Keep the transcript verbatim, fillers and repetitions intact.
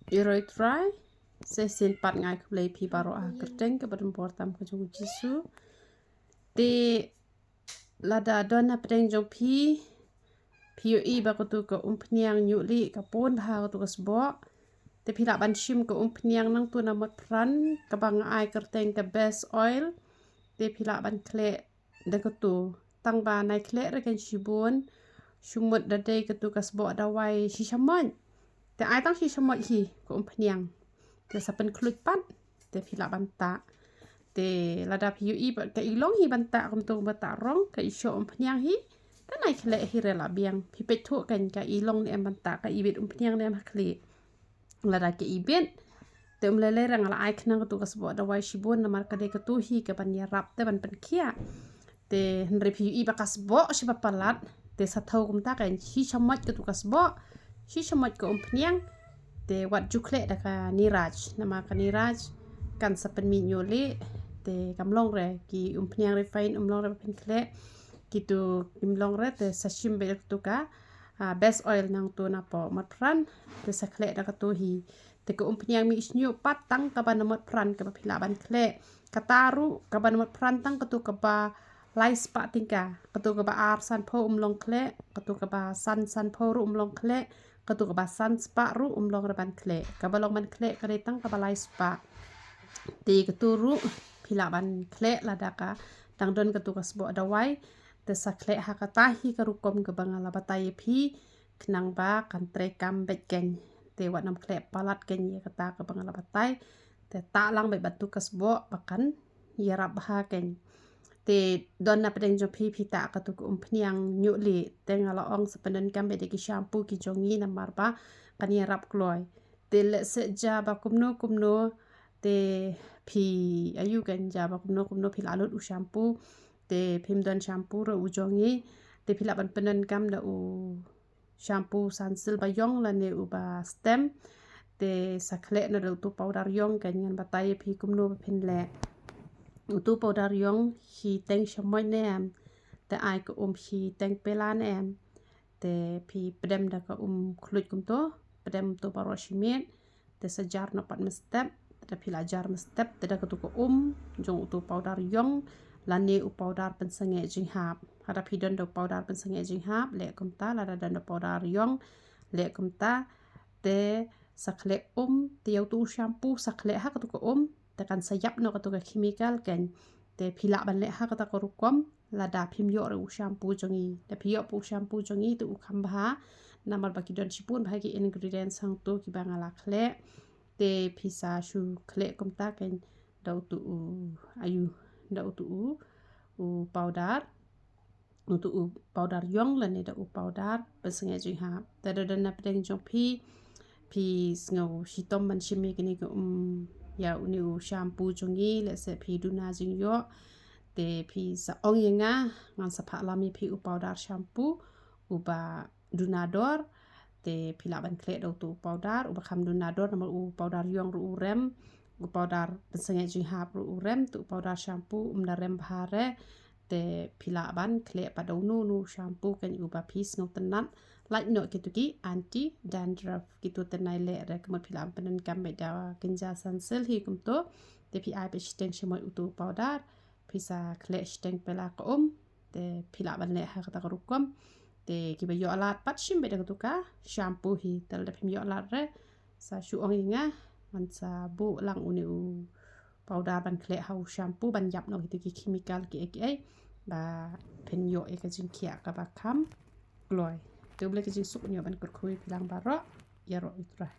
Ïaroh ïa U Trai, sa shisien pat nga ai khublei ïa phi baroh ha ka kyrteng kaba donbor tam ka jong U Jisu. Te lada don na pdeng jong phi, phi ïohi ba katu ka umphniang ñiuhlieh ka pun bha ha katu ka sboh. Te phi lah ban shim ka umphniang nangtu na Motphran kaba nga ai kyrteng ka best oil. Te phi lah ban khleh da katu. Tang ba nai khleh re kein shibun, shu mut da dei katu ka sboh dawai shi shamoit. Te ai tang shi shamoit hi ka umphniang. Te sa pynkhluit pat, te phi lah ban tah. Te lada phi ïohi ba ka i long hi ban tah kumtu ba tah rong, ka i shoh umphniang hi, te nai khleh hi re la biang. Phi peit thuh kein ka i long ne em ban tah, ka i bit umphniang ne em ha khlieh. Lada ka i bit, te um lei lei re nga la ai khnang katu ka sboh dawai shibun namar ka dei katu hi kaban ïarap te ban pynkhiah. Te hynrei phi ïohi ba ka sboh shi ba palat, te sa thew kumta kein shi shamoit katu ka sboh, shi shamoit ka umphniang. Te wat ju khleh da ka Niraj, namar ka Niraj kan sa pynmih ñiuhlieh. Te kam long re, ki umphniang refine um long re ba phin khleh. Kitu kim long re, te sa shim beit da katu ka ah, best oil nangtu napoh Motphran, te sa khleh da katu hi. Te ka umphniang mih shñiuh pat tang kaba na Motphran kaba phi lah ban khleh. Kata ruh kaba na Motphran tang katu kaba lai spah tyngka, katu kaba ar sanphew um long khleh, katu kaba san sanphew ruh um long khleh, katu kaba san spah ruh um long re ban khleh. Kaba long ban khleh ka dei tang kaba lai spah. Te katu ruh phi lah ban khleh lada ka dang don katu ka sboh dawai. Te sa khleh ha kata hi ka rukom kaba nga la batai ïa phi, khnang ba kan trei kam beit kein. Te wat nym khleh palat kein ïa kata kaba nga la batai. Te tah lang beit bad tu ka sboh ba kan ïarap bha kein. Te don na pdeng jong phi phi tah katu ka umphniang ñiuhlieh, te nga la ong sa pyndonkam beit da ki shampoo ki jong ngi namar ba kan ïarap kloi. Te lehse ja ba kumno kumno, te phi ïohi kein ja ba kumno kumno phi lah lut u shampoo. Te phim don shampoo ruh u jong ngi, te phi lah ban pyndonkam da u shampoo Sunsilk ba ïong lane uba stem. Te sa khleh noh da utu powder ïong kein, ngan batai ïa phi kumno ba phin leh. Utu powder ïong shiteng shamoit ne em, te ai ka um shiteng pela ne em. Te phi pdem da ka um khluit kumto, pdem to baroh shi miet. Te sa jar noh pat mynstep, te da phi lah jar mynstep, te da katu ka um jong utu powder ïong lane u powder pynsangeh jinghap. Lada phi don da u powder pynsangeh jinghap, leh kumta, lada don da u powder ïong, leh kumta. Te sa khleh um, te ïa utu u shampoo sa khleh ha katu ka um, te kan sa ïap noh katu ka chemical kein. Te phi lah ban leh ha kata ka rukom lada phim ïoh re u shampoo jong ngi. Lada phi ïoh pat u shampoo jong ngi te u kham bha, namar ba ki don shibun bha ki ingredients hangto kiba nga la khleh. Te phi sa shu khleh kumta kein da utu u, ayu, da utu u, u powder, utu u powder ïong lane da u powder pynsangeh jinghap. Te da don na pdeng jong phi, phi sngew shitom ban shim ïa kine ki um, ïa une u shampoo jong ngi, lehse phi duna jingïoh. Te phi sa ong ïa nga, ngan sa phah lam ïa phi u powder shampoo uba duna dor. Te phi lah ban khleh da utu u powder uba kham duna dor, namar u powder ïong ruh u rem, u powder pynsangeh jinghap ruh u rem, te u powder shampoo um da rem bha re. Te phi lah ban khleh pat da uno uno u shampoo kein uba phi sngewtynnat. Lait noh kitu ki anti dandruff, kitu te nai leh re, ka mut phi lah ban pyndonkam beit da kynja Sunsilk hi kumto. Te phi ai pat shiteng shamoit utu u powder, phi sa khleh shiteng pela ka um. Te phi lah ban leh ha kata ka rukom. Te kiba ïoh lad pat shim beit da katu ka shampoo hi, te lada phim ïoh lad re, sa shu ong ïa nga, ngan sa buh lang une u powder ban khleh ha u shampoo ban ïap noh kitu ki chemical kiei kiei ba phin ïoh ïa ka jingkhiah kaba kham kloi. Te U Blei ka jingsuk un ïoh ban kyrkhu ïa phi lang baroh. Ïaroh ïa U Trai.